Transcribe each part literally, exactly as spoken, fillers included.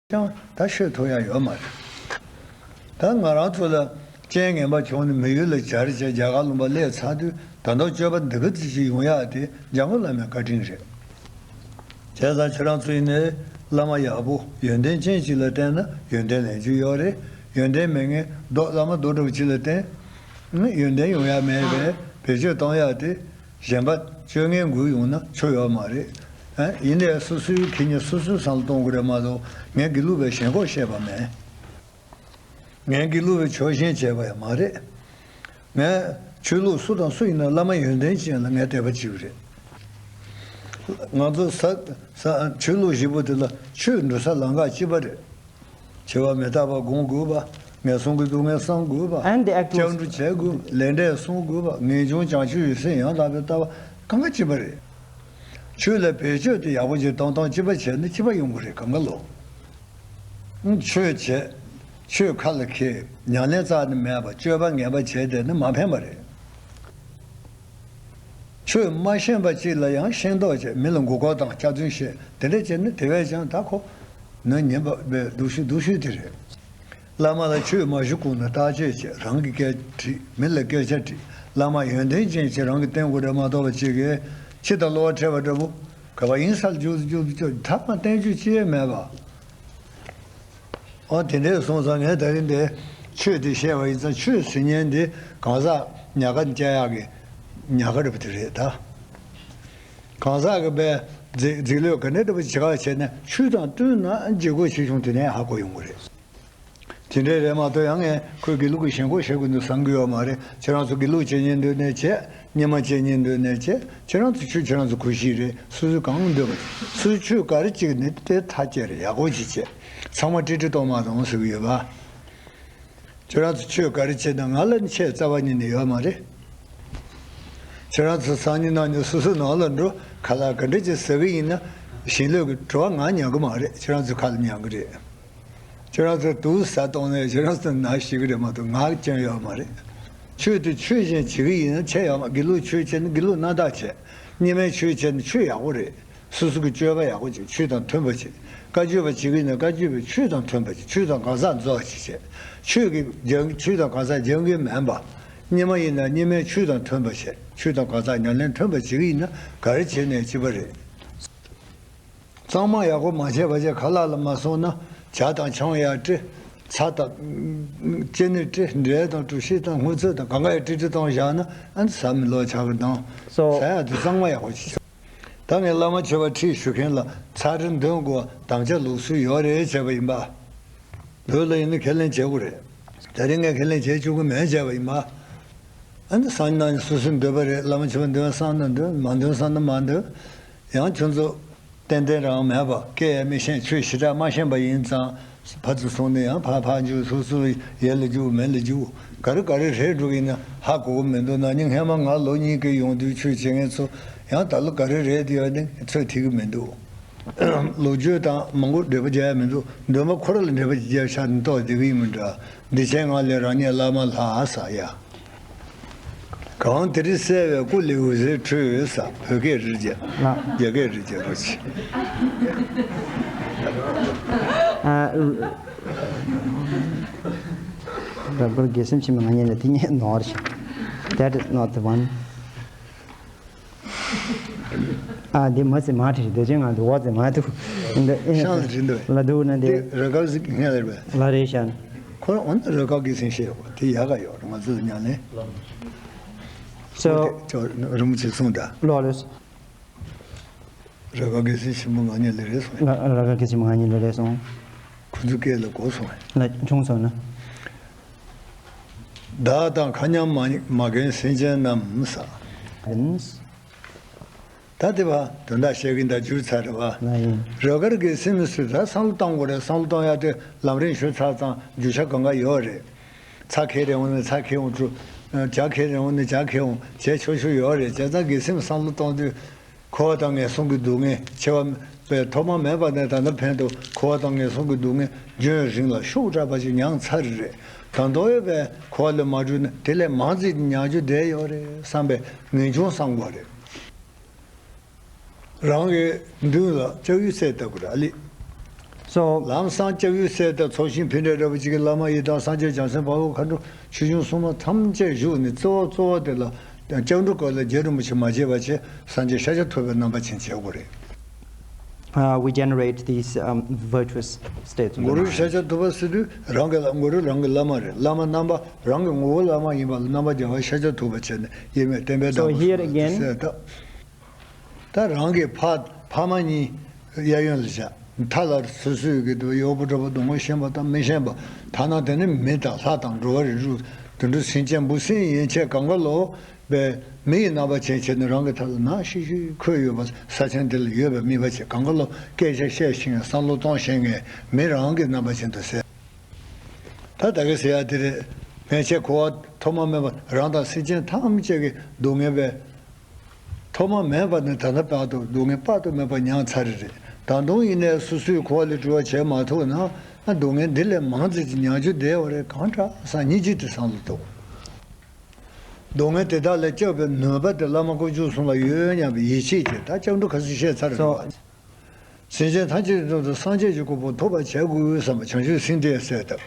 ཀྱང་ད་ཤོད་ཐུབ་ཡ་ཡོད་མ་རེད། ད་ང་རང་ཚོ་ལ་རྐྱེན་ངན་པ་བྱུང་ནས་མི་ཡུལ་ལ་གྱར་བྱས་རྒྱ་གར་ལུང་པ་སླེབས་ཚར་དུས། ད་དུང་སྤྱོད་པ་འདི་ག་ཙམ་ཞིག་ཡོང་ཡ་དེ་འཇམ་མགོན་བླ་མའི་བཀའ་དྲིན་རེད། བྱས་ཙང་ཁྱེད་རང་ཚོ་ཡིན་ནའི་བླ་མ་ཡག་པོ་ཡོན་ཏན་ཅན་ཅིག་ལ་བསྟེན་ན་ཡོན་ཏན་ལེན་རྒྱུ་ཡོད་རེད། ཡོན་ཏན་མེད་མཁན་རྡོ་བླ་མ་རྡོ་འདྲ་བོ་ཅིག་ལ་བསྟེན་ན་ཡོན་ཏན་ཡོང་ཡ་མེད་པས། བེད་སྤྱོད་གཏོང་ཡ་དེ་གཞན་པ་སྤྱོད་ངན་དགོས་ཡོང་ན་ཆོ་ཡོད་མ་རེད། ཨ། ཡིན་ནའི་སོ་སོའི་ཁེ་ཉིན་སོ་སོའི་སང་ལ་གཏོང་དགོས་རེད་མ་གཏོགས། ངས་དགེ་ལུགས་པའི་ཞེན་ཁོག་བཤད་པ་མེད། ངས་དགེ་ལུགས་པའི་ཕྱོགས་ཞེན་བྱས་པ་ཡང་མ་རེད། ངས་ཆོས་ལུགས་སུ་དང་སུ་ཡིན་ན་བླ་མ་ཡོན་ཏན་ཅན་ལ་ངས་དད་པ་བྱེད་ཀྱི་རེད། ང་ཚོ་ས་ས་ཆོས་ལུགས་བཞི་པོ་དེ་ལ་ཆོས་འགྲོ་ས་ལམ་ཁ་གཅིག་པ་རེད། འཆི་བ་མི་རྟག་པ་སྒོམ་དགོས་པ། ངན་སོང་གི་སྡུག་བསྔལ་བསམ་དགོས་པ། And the act was སྐྱབས་འགྲོ་བྱེད་དགོས། ལས་འབྲས་སྲུང་དགོས་པ། ངེས་འབྱུང་བྱང་ཆུབ་ཡེ་ཤེས་ཡང་དག་པའི་ལྟ་བ་གང་ག་གཅིག་པ་རེད། ཆོས་ལ་བེད་སྤྱོད་དེ་ཡག་པོ་ཅིག་གཏོང་སྟངས་གཅིག་པ་བྱས་ན་གཅིག་པ་ཡོང་གི་རེད། གང་ག་ལོ། ཆོས་བྱེད། ཆོས་ཁ་ལ་འཁྱེར། ཉམས་ལེན་རྩ་ནས་མེད་པ། སྤྱོད་པ་ངན་པ་བྱས་བསྡད་ན་མ་ཕན་པ་རེད། ཆོས་མ་ཤེས་པ་གཅིག་ལ་ཡང་ཤེས་མདོག་བྱས། མི་ལ་མགོ་སྐོར་དང་སྐྱག་རྫུན་བཤད། དེ་འདྲ་བྱས་ན་དེ་བས་ཀྱང་ད་ཁོ་ནི་ཉན་པ་བས་སྡུག་ཤོས་སྡུག་ཤོས་དེ་རེད། བླ་མ་ལ་ཆོས་མ་ཞུ་གོང་ནས་བརྟག་དཔྱད་བྱས། རང་གི་སྐད་དྲིས། མི་ལ་སྐད་ཆ་དྲིས། བླ་མ་ཡོན་ཏན་ཅན་ཅིག་རང་གིས་བསྟེན་དགོས་རེད་མ་གཏོགས་པ་ཅིག་གིས་ཁྱི་དང་གློ་བ་འཕྲད་པ་འདྲ་པོ་ག་པར་ཡིན་སར་རྒྱུག་རྒྱུག་རྒྱུག་ཐག་པ་བསྟན་རྒྱུ་ཅི་ཡང་མེད་པ། ཨོ་དེ་འདྲས་སོང་ཙང་ངས་ད་རིང་འདི་ཆོས་དེ་བཤད་པ་ཡིན་ཙང་ཆོས་ཟེར་མཁན་འདི་གང་ཟག་ཉག་ག་བཅའ་ཡག་གི་ཉག་ག་རེད་པ་དེ་རེད་ད། གང་ཟག་གི་པའི་རྫིག་རྫིག་ལོས་ག་འདྲ་འདྲ་པོ་བྱེད་ཁ་བྱས་ན་ཆོས་དང་བསྟུན་ན་བྱེད་དགོས་ཆེ་ཆུང་དེ་ནས་ཧ་གོ་ཡོང་གི་རེད། དེ་འདྲས་རེད་མ་གཏོགས་ཡང་ངས་ཁོས་དགེ་ལུགས་ཀྱི་ཞེན་ཁོག་བྱེད་དགོས་འདུག་བསམ་གི་ཡོད་མ་རེད། ཁྱེད་རང་ཚོ་དགེ་ལུགས་བྱེད་སྙིང་འདོད་ནས་བྱེད། རྙིང་མ་བྱེད་སྙིང་འདོད་ནས་བྱེད། ཁྱེད་རང་ཚོ་ཆོས་ཁྱེད་རང་ཚོ་གོ་གཞི་རེད། སོ་སོས་གང་འདོད་པ། སོ་སོའི་ཆོས་ག་རེ་བྱེད་ནས་དེ་མཐའ་སྐྱེལ་རེད། ཡག་པོ་ཅིག་བྱེད། ཚང་མ་ཀྲིག་ཀྲི་གཏོང་མ་གཏོང་ཟེར་གི་ཡོད་པ། ཁྱེད་རང་ཚོ་ཆོས་ག་རེ་བྱེད་ན་ང་ལ་ནི་ཆེས་རྩ་བ་ཉིད་ནས་ཡོད་མ་རེད། ཁྱེད་རང་ཚོ་སང་ཉིན་གནངས་ཉིན་སོ་སོའི་ནང་ལ་འགྲོ། ཁ་ལག་ག་འདྲ་ཅིག་ཟ་གི་ཡིན་ན་ཞིང་ལས་ཀྱི་བྲོ་བ་ང་མྱོང་གི་མ་རེད། ཁྱེད་རང་ཚོའི་ཁ་ལ་མྱོང་གི་རེད། ཁྱེད་རང་ཚོ་དུག་ཟ་གཏོང་ནས་ཁྱེད་རང་ཚོ་ན་ཤི་གི་རེད་མ་གཏོགས་ང་སྐྱོན་ཡོད་མ་རེད། ཆོས་དེ་ཆོས་བཞིན་བྱེད་གི་ཡིན་ན་ཆེས་ཡག་མ། དགེ་ལུགས་ཆོས་བྱས་ན་དགེ་ལུགས་རྣམ་དག་བྱས། རྙིང་མའི་ཆོས་བྱས་ན་ཆོས་ཡག་པོ་རེད། སོ་སོ་གི་སྤྱོད་པ་ཡག་པོ་བྱེད། ཆོས་དང་མཐུན་པ་བྱེད། བཀའ་བརྒྱུད་པ་བྱེད་གི་ཡིན་ན་བཀའ་བརྒྱུད་པའི་ཆོས་དང་མཐུན་པ་བྱེད། ཆོས་དང་གང་ཟག་འཛོམས་ཅིག་བྱེད། ཆོས་ཀྱི་སྦྱང་། ཆོས་དང་གང་ཟག་སྦྱང་གི་མིན་པ། རྙིང་མ་ཡིན་ན་རྙིང་མའི་ཆོས་དང་མཐུན་པ་བྱེད། ཆོས་དང་གང་ཟག་ཉམས་ལེན་མཐུན་པ་བྱེད་གི་ཡིན་ན་ག་རེ་བྱས་ནས་ཅི་པ་རེད། གཙང་མ་ཡག་པོ་མ་བྱས་པ་བྱས་ཁ་ལག་ལ་མ་སོང་ན་ཇ་དང་ཆང་ཡར་སྤྲད། ཚྭ་དང་ཅི་ནི་སྤྲད། འབྲས་དང་གྲོ་ཞིབ་དང་སྔོ་ཚོད་དང་གང་ག་ཡར་ཀྲིག་ཀྲི་གཏོང་བཞག་ན་ཨ་ནི་ཟ་མི་ལོ་ཆགས་གི་དང་། So ཟ་ཡག་དེ་གཙང་མ་ཡག་པོ་ཞིག་བྱོས། ད་ངས་བླ་མ་མཆོད་པ་ཁྲིད་ཞུ་མཁན་ལ་ཚར་རེ་འདོན་དགོས་དམ་བཅའ་ལུགས་སྲོལ་ཡོད་རེད་བྱས་པ་ཡིན་པ། བོད་ལ་ཡིན་ན་ཁས་ལེན་བྱེད་དགོས་རེད། དེ་རིང་ངས་ཁས་ལེན་བྱེད་བཅུག་གི་མེད་བྱས་པ་ཡིན་པ། ཨ་ནི་སང་ཉིན་གནངས་ཉིན་སོ་སོའི་འདོད་པ་རེད། བླ་མ་མཆོད་པ་འདོན་བསམ་ན་འདོན། མ་འདོན་བསམ་ན་མ་འདོན། ཡང་ཁྱོད་ཚོ་ཏན་ཏན་རང་མེད་པ། སྐད་ཡང་མི་ཤེས། ཆོས་ཞེ་དྲག་མ་ཤེས་པ་ཡིན་ཙང་ཕར་ཚུར་སོང་ནས་ཡང་ཕར་ཕར་འཇུག་སོ་སོ་ཡར་ལ་འཇུག་མར་ལ་འཇུག་ག་རེ་ག་རེ་རེད་འགྲོ་གི་ཡིན་ན་ཧ་གོ་གི་མི་འདུག་ན་ནིང་སྔས་མ་ང་ལོ་གཉིས་ཀྱི་ཡོང་དུས་ཆོས་བྱེད་མཁན་ཚོ་ཡང་ད་ལོ་ག་རེ་རེད་ཡོད་ནི་ཚོད་ཐིག་གི་མི་འདུག་ལོ་རྒྱུས་དང་མང་པོ་འབྲེལ་བ་རྒྱག་ཡ་མི་འདུག་འདོན་པ་ཁོ་རང་ལ་འབྲེལ་བ་རྒྱག་ཤག་ནི་རྟོགས་བསྡད་གི་ཡིན་མི་འདྲ། འདི་ཕྱིན་ང་ལས་རང་ཉིད་བླ་མ་ལྷག་ཟེར་ཡ། གང་དེ་རིང་གསལ་བའི་སྐུ་ལེའུ་ཟེར་འཕྲོས་ཟེར། བོད་སྐད་རེད་བྱས། ལགས། རྒྱ་སྐད་རེད་བྱས་རོགས་བྱེད། ཨ། རབ་དཀར་དགེ་སེམས་ཆེན་མོ་ང་གཉིས་ལ་དེ་ཉིད་ནོར་ཞིག That is not the one. ཨ། འདི་མ་ཟེར་མ་བྲིས། འདི་ཅན་ང་འདི་བ་ཟེར་མ་འདུག་འདི་ཤང་ལ་བྲིས་འདུག་ལ་འདུག་ན་འདི། འདི་ར་གར་ཟིག་ངས་ལ་རེད་པས། ལ་རེད་ཤག་ཁོ་རང་འོ་ན་ར་གར་གྱི་སེམས་ཤེས་ཡོད་པ་དེ་ཡག་ག་ཡོད་རེད། ང་ཚོ་ལ་ཉམས་ལེན། So ཁོ་དེ་ཅོ་རིན་པོ་ཆེ་གསུངས་ད། ལོ་ལོས། ར་གར་གྱི་སེམས་ཆེན་པོ་ང་གཉིས་ལ་རེད་སོང་། ལ་ར་གར་གྱི་སེམས་ང་གཉིས་ལ་རེད་སོང་། ཁོ་ཚོའི་སྐད་ལ་གོ་སོང་། ལ་ཆུང་སོང་ན། བདག་དང་མཁའ་མཉམ་མ་མ་མགོན་སེམས་ཅན་རྣམས་ཟེར། ཨིན། ད་དེ་བ་དོན་དག་བཤད་གིན་ད་འཇུ་ཚར་རེད་བ། ན་ཡིན། ར་གར་གྱི་སེམས་སུ་ད་བསམ་བློ་གཏོང་དགོས་རེད། བསམ་བློ་གཏོང་ཡ་དེ་ལམ་རིམ་ཞུ་ཚར་ཙང་རྒྱུ་ཆ་གང་ག་ཡོད་རེད། ཚྭ་ཁེལ་རེ་འོང་ནས་ཚྭ་ཁེལ་འོང་། ཇ་ཁེལ་རེ་འོང་ནས་ཇ་ཁེལ་འོང་བྱས་ཆོག་ཆོག་ཡོད་རེད། བྱས་ཙང་གི་སེམས་བསམ་བློ་གཏོང་དུས་འཁོར་བ་དང་ངན་སོང་གི་སྡུག་བསྔལ་ཆེ་བ་པའི་ཐོག་མ་མེད་པ་ནས་ད་ལྟ་ཕན་ཐོགས་འཁོར་བ་དང་ངན་སོང་གི་སྡུག་བསྔལ་རྒྱུན་རིང་ལ་ཤུགས་དྲག་པ་ཞིག་མྱངས་ཚར་རེད། ད་དུང་ཡོད་པའི་འཁོར་བ་ལས་མ་གྲོལ་ནས་དེ་ལས་མང་ཙམ་མྱང་རྒྱུ་བསྡད་ཡོད་རེད་བསམ་པའི་ངེས་འབྱུང་བསམ་དགོས་རེད། རང་གི་མདུན་ལ་ལྕགས་ཡོས་བསྲེགས་ལྟ་བུ་ར་ལི། So, ལམ་སང་སྐྱབས་ཡུལ་གསལ་དང་ཚོགས་ཞིང་ཕན་བདེ་འདྲ་བོ་གཅིག་གི་བླ་མ་ཡི་དམ་སངས་རྒྱས་བྱང་སེམས་དཔའ་བོ་མཁའ་འགྲོ་ཆོས་སྐྱོང་སྲུང་མ་ཐམས་ཅད་བཞུགས་ནས་གཙོ་བོ་གཙོ་བོ་དེ་ལ་སྐྱབས་འགྲོ་སྐོར་ལ་རྗེ་རིན་པོ་ཆེ་མ་བརྗེད་པ་བྱས་སངས་རྒྱས་ཤཱཀྱ་ཐུབ་པའི་རྣམ་པ་ཅན་བྱེད་དགོས་རེད། Uh, we generate these um, virtuous states of the གུ་རུ་mind. ཤཱཀྱ་ཐུབ་པ་ཟེར་དུས་རང་གི་ལ་གུ་རུ་རང་གི་བླ་མ་རེད། བླ་མ་རྣམ་པ་རང་གི་ངོ་བོ་བླ་མ་ཡིན་པ་ལ་རྣམ་པ་རྒྱལ་བ་ཤཱཀྱ་ཐུབ་པ་བྱས་ནས་དབྱེར་མེད་བསྟན་པའི་བདག་པོ་ཞུ་བ་དེ་གསལ་ཐབས། ད་རང་གི་ཕ་ཕ་མ་གཉིས་གཡས་གཡོན་ལ་བཞག་མཐའ་ལ་སོ་སོའི་གི་དུ་གཡོག་པོ་གྲོགས་པོ་སྡུག་བསྔལ་ཤེས་པ་དང་མི་ཤེས་པ། ཐ་ན་དེ་ནི་མི་དང་ལྷ་དང་འགྲོ་བ་རིགས་དྲུག་དུད་འགྲོ་སེམས་ཅན་འབུ་སྲིན་ཡན་ཆད་གང་ག་ལོ་པའི་མི་ཡི་རྣམ་པ་ཅན་བྱས་ནས་རང་གི་མཐའ་ལ་ནང་ཤི་ཤི་འཁོད་ཡོད་པ། ས་ཆེན་འདི་ལ་ཡོད་པའི་མི་བ་ཆེ་གང་ག་ལོ་སྐད་ཆ་བཤད་ཤེས་མཁན་བསམ་བློ་གཏོང་ཤེས་མཁན་མི་རང་གི་རྣམ་པ་ཅན་དུ་ཟད། ད་ད་གི་ཟེར་ཡ་དེ་རེད། ཕན་ཆད་འཁོར་བ་ཐོག་མ་མེད་པ་རང་དང་སེམས་ཅན་ཐམས་ཅད་ཀྱི་སྡུག་བསྔལ་བས། ཐོག་མ་མེད་པ་ནས་ད་ལྟ་བར་དུ་སྡུག་བསྔལ་དཔག་ཏུ་མེད་པ་མྱངས་ཚར་རེད། ད་དུང་ཡིན་ནའི་སོ་སོའི་འཁོར་བ་ལས་གྲོལ་བ་བྱེད་མ་ཐུབ་ན་སྡུག་བསྔལ་འདི་ལས་མང་ཙམ་ཅིག་མྱང་རྒྱུ་བསྡད་པ་རེད། གང་དྲག་སང་ཉིན་གཅིག་དེ་སང་ལ་ཐུག་སྡུག་བསྔལ་དེ་དག་ལས་སྐྱོབ་པའི་ནུས་པ་དེ་བླ་མ་དཀོན་མཆོག་གསུམ་ལ་ཡོད་སྙམ་པའི་ཡིད་ཆེས་ཀྱིས་ད་སྐྱབས་འགྲོ་ཁ་སང་བཤད་ཚར་རེད་བ། སེམས་ཅན་ཐམས་ཅད་ཀྱི་དོན་དུ་སངས་རྒྱས་ཀྱི་གོ་འཕང་ཐོབ་པར་བྱ་དགོས་བསམ་པ་བྱང་ཆུབ་སེམས་དེ་གསལ་བཏབ།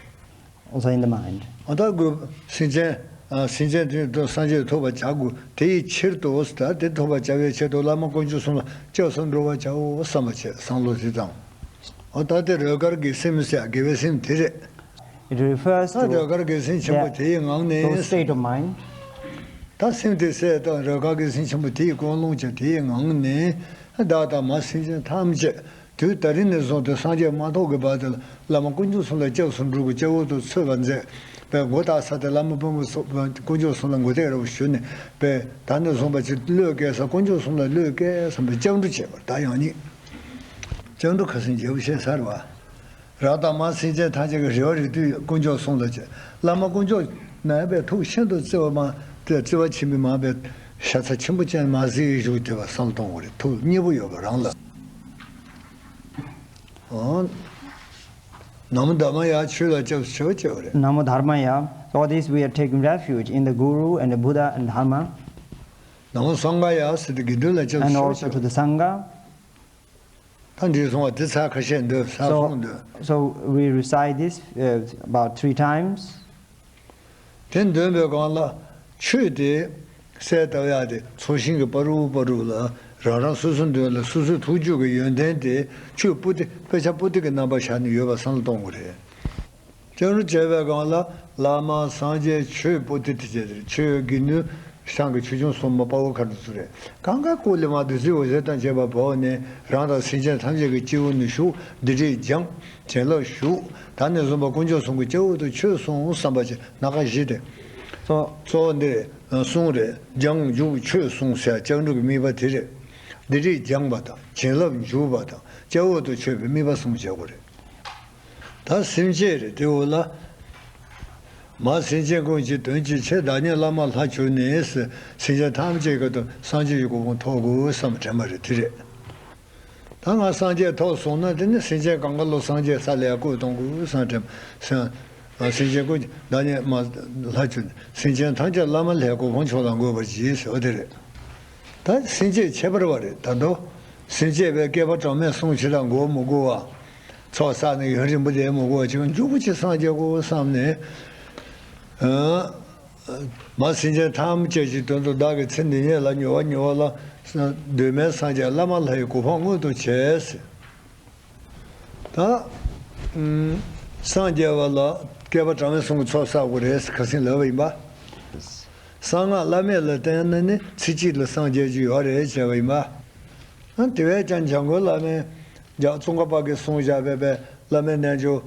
Also in the mind. ཨ་ད་དགོས། སེམས་ཅན་ཨ་སེམས་ཅན་དེ་དོན་སངས་རྒྱས་ཐོབ་པར་བྱ་དགོས། དེ་ཡི་ཕྱིར་དུ་ད་དེ་ཐོབ་པར་བྱ་བའི་ཆེད་དུ་བླ་མ་དཀོན་མཆོག་གསུམ་ལ་སྐྱབས་སུ་འགྲོ་བར་བྱའོ་བསམ་པ་བྱས་བསམ་བློ་དེ་བཏང་། ཨ་ད་དེ་རོལ་གར་གྱི་སེམས་ཟེར་དགེ་བའི་སེམས་དེ་རེད། It refers ད་རོལ་གར་to གྱི་སེམས་ཆེན་པོ་དེ་ཡི་ངང་ནས། those state of mind. ད་སེམས་དེ་གསལ་དང་རོལ་གར་གྱི་སེམས་ཆེན་པོ་དེ་ཡི་ཀུན་སློང་ཅན་དེ་ཡི་ངང་ནས་བདག་དང་མ་སེམས་ཅན་ཐམས་ཅད་དུས་ད་རིང་ནས་བཟུང་སྟེ་སངས་རྒྱས་མ་ཐོབ་ཀྱི་བར་དུ་བླ་མ་དཀོན་མཆོག་གསུམ་ལ་སྐྱབས་སུ་འགྲོ་དགོས། སྐྱབས་འོག་ཏུ་འཚོལ་བར་མཛད་པའི་མགོ་བཏགས་ས་དེ་བླ་མ་དཀོན་མཆོག་གསུམ་ལ་མགོ་ཐེག་ར་བ་ཞུ་ནས་པས་ད་ནས་བཟུང་པ་ཅིག་བློས་བཀལ་ས་དཀོན་མཆོག་གསུམ་ལ་བློས་བཀལ་བསམ་པའི་སྐྱབས་འགྲོ་བྱེད་པར་ད་ཡང་ཉིད་སྐྱབས་འགྲོ་ཁ་སང་རྒྱལ་པོ་བཤད་ཚར་བ། རང་དང་མ་སེམས་ཅན་ཐམས་ཅད་ཀྱི་རེ་བ་རེ་ལྟོས་དཀོན་མཆོག་གསུམ་ལ་བྱེད། བླ་མ་དཀོན་མཆོག་ནང་པའི་ཐུགས་ཤིན་ཏུ་བརྩེ་བ་མ་དེ་བརྩེ་བ་ཆེན་པོས་མ་པའི་ཤ་ཚ་ཆེན་པོ་ཅན་མ་ཟིག་བཞུགས་དེ་བ་བསམ་གཏོང་བ་རེད། ཐུགས་མཉེས་པོ་ཡོད་པ་རང་ལ། ཨོ། ན་མོ་དྷརྨ་ཡ་ཆོས་ལ་སྐྱབས་སུ་མཆིའོ་ཅེས་པ་རེད། Namo Dharmaya. So this we are taking refuge in the Guru and the Buddha and Dharma. ན་མོ་སངྒྷ་ཡ་ཟེར་ཏེ་དགེ་འདུན་ལ་སྐྱབས་སུ་མཆིའོ་ཅེས་པ་རེད། And also to the Sangha. ད་འདི་སོང་བ་དེ་ཚར་ཁ་ཤས་འདོན་ཚར་སོང་འདོན། So we recite this uh, about three times. དེ་འདོན་པའི་སྒང་ལ་ཆོས་དེ་གསལ་བཏབ་ཡག་དེ་ཚོགས་ཞིང་གི་བར་དུ་བར་དུ་ལ་རང་རང་སོ་སོ་འདོན་ལ་སོ་སོའི་ཐུགས་རྒྱུད་ཀྱི་ཡོན་ཏན་དེ་ཆོས་པོ་ཏི་དཔེ་ཆ་པོ་ཏི་གི་རྣམ་པ་བཞག་ནས་ཡོད་པ་བསམ་བློ་གཏོང་དགོས་རེད། སྐྱབས་འགྲོ་བྱས་པའི་སྒང་ལ་བླ་མ་སངས་རྒྱས་ཆོས་པོ་ཏི་དེ་བྱས་ཏེ་ཆོས་དགེ་འདུན་ཤང་གི་ཆོས་སྐྱོང་སྲུང་མ་དཔའ་བོ་མཁའ་འགྲོ་ཚུལ་རེད། གང་ག་ཀུ་ལི་མ་བདུད་རྩི་འོད་ཟེར་དང་བཅས་པ་བབས་ནས་རང་དང་སེམས་ཅན་ཐམས་ཅད་ཀྱི་སྤྱི་བོ་ནས་ཞུགས། སྡིག་སྒྲིབ་སྦྱངས། བྱིན་རླབས་ཞུགས། ད་ནས་བཟུང་པ་དཀོན་མཆོག་གསུམ་གྱི་སྐྱབས་འོག་ཏུ་ཆོས་སྲུང་བསམ་པ་བྱས་སྣ་ཁ་བཞི་སྟེ། So, གཙོ་བོ་འདི་རེད། གསུང་རེད། སྦྱང་འཇུག་ཆོས་སྲུང་ཟེར་སྐྱབས་འགྲོ་གི་དམིགས་པ་དེ་རེད། སྡིག་སྒྲིབ་སྦྱངས་པ་དང་བྱིན་རླབས་འཇུག་པ་དང་སྐྱབས་འོག་ཏུ་ཆོད་པའི་དམིགས་པ་གསུམ་བྱེད་དགོས་རེད། ད་སེམས་བསྐྱེད་རེད་དེ་འོ་ལ། མ་སེམས་ཅན་ཀུན་གྱི་དོན་གྱི་ཕྱིར་བདག་ཉིད་བླ་མ་ལྷ་གྱུར་ནས་ཟེར་སེམས་ཅན་ཐམས་ཅད་ཀྱི་དོན་སངས་རྒྱས་ཀྱི་གོ་འཕང་ཐོབ་དགོས་བསམ་དྲན་པ་རེད་དེ་རེད། ད་ང་སངས་རྒྱས་ཐོབ་སོང་ན་དེ་ནི་སེམས་ཅན་གང་ག་ལོ་སངས་རྒྱས་ས་ལ་ཡ་བཀོད་གཏོང་དགོས་བསམ་དྲན་སེམས་སེམས་ཅན་ཀུན་གྱི་བདག་ཉིད་མ་ལྷ་གྱུར་ནས་སེམས་ཅན་ཐམས་ཅད་བླ་མ་ལྷའི་གོ་འཕང་མཆོག་ལ་འགོད་པར་བགྱི་ཟེར་བ་དེ་རེད། ད་སེམས་བསྐྱེད་ཁྱད་པར་བ་རེད། ད་དུང་སེམས་བསྐྱེད་པའི་བསྐལ་པ་གྲངས་མེད་སོང་ཕྱིར་ལ་འགོར་མི་དགོས་པ། ཚོགས་བསགས་ནས་ཡུན་རིང་པོ་བསྡད་མི་དགོས་པ་ཅིག་མགྱོགས་པོ་ཅིག་སངས་རྒྱས་དགོས་བསམ་ནས། ཨ། མ་སེམས་ཅན་ཐམས་ཅད་ཀྱི་དོན་དུ་བདག་གི་ཚེ་འདི་ཉིད་ལ་མྱུར་བ་མྱུར་བ་ལ་གདོད་མའི་སངས་རྒྱས་བླ་མ་ལྷ་ཡི་གོ་འཕང་མངོན་དུ་བྱས། ད། ཨུམ། སངས་རྒྱས་པ་ལ་བསྐལ་པ་གྲངས་མེད་གསུམ་གྱི་ཚོགས་བསགས་དགོས་རེད་ཁ་སང་ལབ་པ་ཡིན་པ། གསང་སྔགས་བླ་མེད་ལ་བརྟེན་ན་ནི་ཚེ་གཅིག་ལ་སངས་རྒྱས་ཀྱི་ཡོད་རེད་བྱས་པ་ཡིན་པ། ཨ་དེ་བས་ཀྱང་འཇམ་མགོན་བླ་མས་རྒྱ་ཙོང་ཁ་པ་གིས་གསུངས་བཞག་པའི་པའི་བླ་མའི་རྣལ་འབྱོར།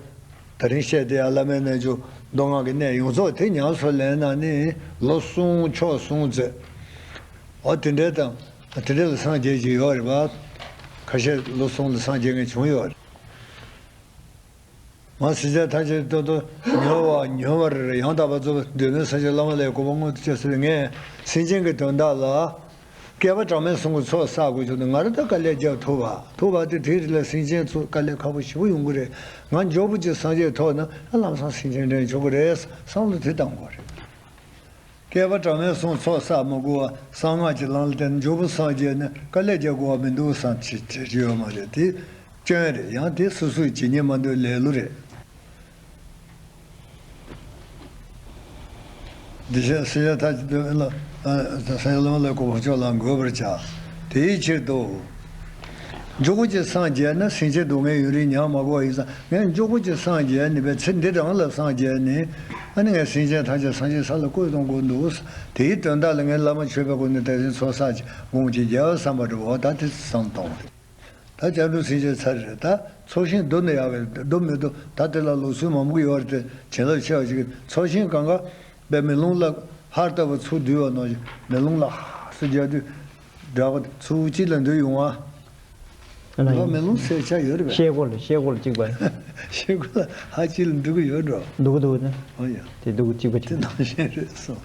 ད་རིང་བཤད་དེ་ཡང་བླ་མའི་རྣལ་འབྱོར་མདོ་སྔགས་ཀྱི་གནད་ཡོངས་རྫོགས་དེ་ཉམས་སུ་ལེན་ན་ནི་ལོ་གསུམ་ཕྱོགས་གསུམ་ཙམ། འོ་དེ་འདྲའི་དང་དེ་འདྲ་ལ་སངས་རྒྱས་ཀྱི་ཡོད་རེད་པ། ཁ་ཤས་ལོ་གསུམ་ལ་སངས་རྒྱས་མཁན་བྱུང་ཡོད་རེད། མ་སེམས་ཅན་ཐམས་ཅད་དོན་དུ་མྱུར་བ་མྱུར་བར་ཡང་དག་པར་རྫོགས་པའི་གདོད་མའི་སངས་རྒྱས་བླ་མ་ལྷའི་གོ་འཕང་མངོན་དུ་བྱས་ཟེར་བའི་ངས་སེམས་ཅན་གྱི་དོན་དག་ལ། བསྐལ་པ་གྲངས་མེད་གསུམ་གྱི་ཚོགས་བསགས་དགོས་བྱུང་ན་ང་རང་ད་དཀའ་ལས་རྒྱག་ཐུབ་པ་ཐུབ་པ་དེ་དེའི་རིགས་ལ་སེམས་ཅན་ཚོ་དཀའ་ལས་ཁག་པོ་ཞེ་པོ་ཡོང་གི་རེད། ང་མགྱོགས་པོ་ཅིག་སངས་རྒྱས་ཐོབ་ན་ལམ་སང་སེམས་ཅན་འདྲེན་ཆོག་གི་རེད་བསམ་བློ་དེ་བཏང་དགོས་རེད། བསྐལ་པ་གྲངས་མེད་གསུམ་ཚོགས་བསགས་མི་དགོས་པ་གསང་སྔགས་ཀྱི་ལམ་ལ་བརྟེན་ནས་མགྱོགས་པོ་སངས་རྒྱས་ནས་དཀའ་ལས་རྒྱག་དགོས་པ་མི་འདུག་བསམ་བྱེད་བྱེད་ཀྱི་ཡོད་མ་རེད་དེ། སྐྱོན་རེད། ཡང་དེ་སོ་སོས་བྱེད་སྙིང་མ་འདོད་ལེ་ལོ་རེད། འདི་བྱས་སེམས་ཅན་ཐམས་ཅད་ལ་ཨ་སེམས་ཅན་ལ་གོ་འཕང་མཆོག་ལ་འགོད་པར་བྱ། དེའི་ཕྱིར་དུ། མགྱོགས་པོ་ཅིག་སངས་རྒྱས་ན་སེམས་ཅན་སྡུག་བསྔལ་ཡུན་རིང་མྱངས་མ་དགོས་པ་ཡིན་ཙང་། ངས་མགྱོགས་པོ་ཅིག་སངས་རྒྱས་ནས་པའི་ཚེ་འདི་རང་ལ་སངས་རྒྱས་ནས། ཨ་ནི་ངས་སེམས་ཅན་ཐམས་ཅད་སངས་རྒྱས་ས་ལ་བཀོད་གཏོང་དགོས་འདུག། དེའི་དོན་དག་ལ་ངས་བླ་མ་མཆོད་པའི་སྒོ་ནས་དེ་བཞིན་ཚོགས་བསགས་ཀྱི་འོང་ཅིག་རྒྱལ་བ་བསམ་པ་འདྲ་བོ་ད་དེ་བསམ་གཏོང་བ་རེད། ད་སྐྱབས་འགྲོ་སེམས་ཅན་ཚར་རེད། ད་ཚོགས་ཞིང་བསྡུ་ན་ཡག་གི་འགྲོ་མི་འདུག། ད་དེ་ལ་ལུགས་སྲོལ་མང་པོ་ཡོད་རེད་དེ། བྱིན་རླབས་ཆེ་བ་ཞིག་གིས་ཚོགས་ཞིང་གང་ག་པའི་མེ་ལོང་ལ་ཧར་ལྟ་བུ་ཚུར་བསྡུས་པ་ནང་བཞིན་མེ་ལོང་ལ་ཧ་སུ་རྒྱག་དུས་འདྲ་བ་ཚུར་གཅིག་ལ་འདུས་ཡོང་བ། ཨ་ལ་ལོ་ཡིན། མེ་ལོང་སེར་ཆ་ཡོད་རེད་པས། ཤེལ་སྒོ་ལ་ཤེལ་སྒོ་ལ་གཅིག་པ། ཤེལ་སྒོ་ལ་ཧ་གཅིག་ལ་འདུ་གི་ཡོད་འགྲོ། འདུག་འདུག་ནི། ཨོ་ཡ། དེ་འདུག་གཅིག་པ་དེ་གཅིག་ནང་བཞིན་རེད་སོ།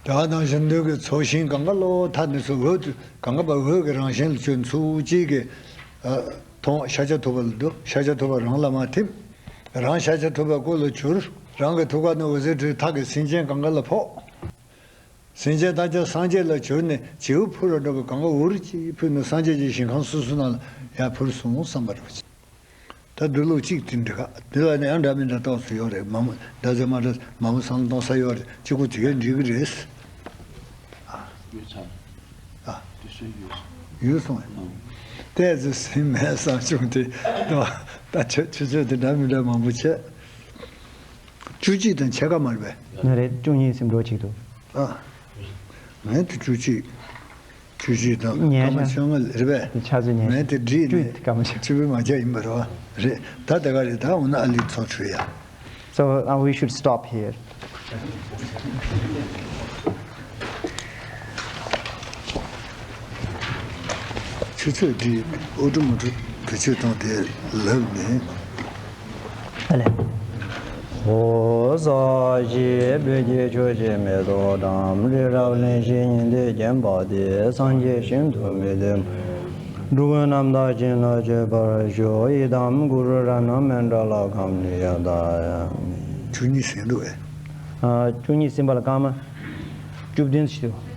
དེ་བ་ནང་བཞིན་འདུག་གི་ཚོགས་ཞིང་གང་ག་ལོ་མཐའ་ནས་སུ་འོད་དུ་གང་ག་པ་འོད་ཀྱི་རང་བཞིན་ལ་ཆོས་ཚུལ་གཅིག་གི་མཐོང་ཤཱཀྱ་ཐུབ་པ་ལ་འདུག། ཤཱཀྱ་ཐུབ་པ་རང་ལ་མ་ཐིམ། རང་ཤཱཀྱ་ཐུབ་པའི་སྐུ་ལ་གྱུར། རང་གི་ཐུགས་ཀ་ནས་འོད་ཟེར་འཕྲོས་ཐག་གིས་སེམས་ཅན་གང་ག་ལ་ཕོག། སེམས་ཅན་ཐམས་ཅད་སངས་རྒྱས་ལ་གྱུར་ནས་བྱིའུ་འཕུར་བ་འདྲ་བོ་གང་ག་འུར་ཅིག་འཕུར་ནས་སངས་རྒྱས་ཀྱི་ཞིང་ཁམས་སོ་སོ་ནང་ལ་ཡར་འཕུར་སོང་བསམ་པ་རེད། ད་འདི་ལོ་གཅིག་དེ་འདྲ་ག་འདི་ལ་ནི་ཡང་འདྲ་མི་འདྲ་ཏོག་ཙམ་ཡོད་རེད། མ་མོ་འདྲ་ཟེར་མ་འདྲ་མ་མོ་བསམ་བློ་གཏོང་ས་ཡོད་རེད། གཅིག་པོ་དེ་གས་འགྲིག་གི་རེད། ཡོད་ཚང་། ཨ། དེ་སུ་ཡོད་སོང་། ཡོད་སོང་། ཨང་། ཏོག་ཙམ་སེམས་མེད་བསམ་བྱུང་དེ། ད་ད་ཆུ་ཆུ་ཚོད་དེ་འདྲ་མི་འདྲ་མང་པོ་བྱས། བཅུ་གཅིག་དང་ཕྱེད་ཀ་མ་རེད་པས། ང་རེད། བཅུ་གཉིས་ཟིན་འགྲོ་གཅིག་འདུག། ཨ། ངས་དེ་བཅུ་གཅིག། བཅུ་གཅིག་དང་ཉལ་སྐར་མ་ཤག་བཅོ་ལྔ་རེད་པས། དེ་ཆ་ཚོད་ཉལ་ངས་དེ་བསྒྲིགས་བཅུ་ནས་སྐར་མ་ཤག་ཆུ་བོའི་མ་ཆ་ཡིན་པ་རེད་པ། རེད། ད་དེ་ག་རེད། ད་འོ་ན་ཨ་ལི་ཚོ་བྲོས་ཡ། So, uh, we should stop here. ཆུ་ཚོད་འདི་ཨོ་ཀྲུ་མོ་ཀྲུ་གི་ཆུ་ཐོང་དེ་ལབ་ནས། ཨ་ལས། ཨོ་ཟ་ཞེས་བོད་ཀྱི་ཆོས་ཀྱི་མེ་ཏོག་བཀྲམ། རི་རབ་གླིང་བཞི་ཉི་ཟླས་བརྒྱན་པ་དེར། སངས་རྒྱས་ཞིང་དུ་མི་འདོད་འགྲོ་ཀུན་རྣམ་དག་བྱིན་རླབས་སྤྱོད་པར་ཤོག། ཨི་དམ་གུ་རུ་རཏྣ་མཎྜ་ལ་ཀམ་ནི་ཡ་ད། བཅུ་གཉིས་ཟིན་འདུག་ཨེ། ཨ། བཅུ་གཉིས་ཟིན་པ་ལ་སྐར་མ་བཅུ་བདུན་ཞིག་འདུག།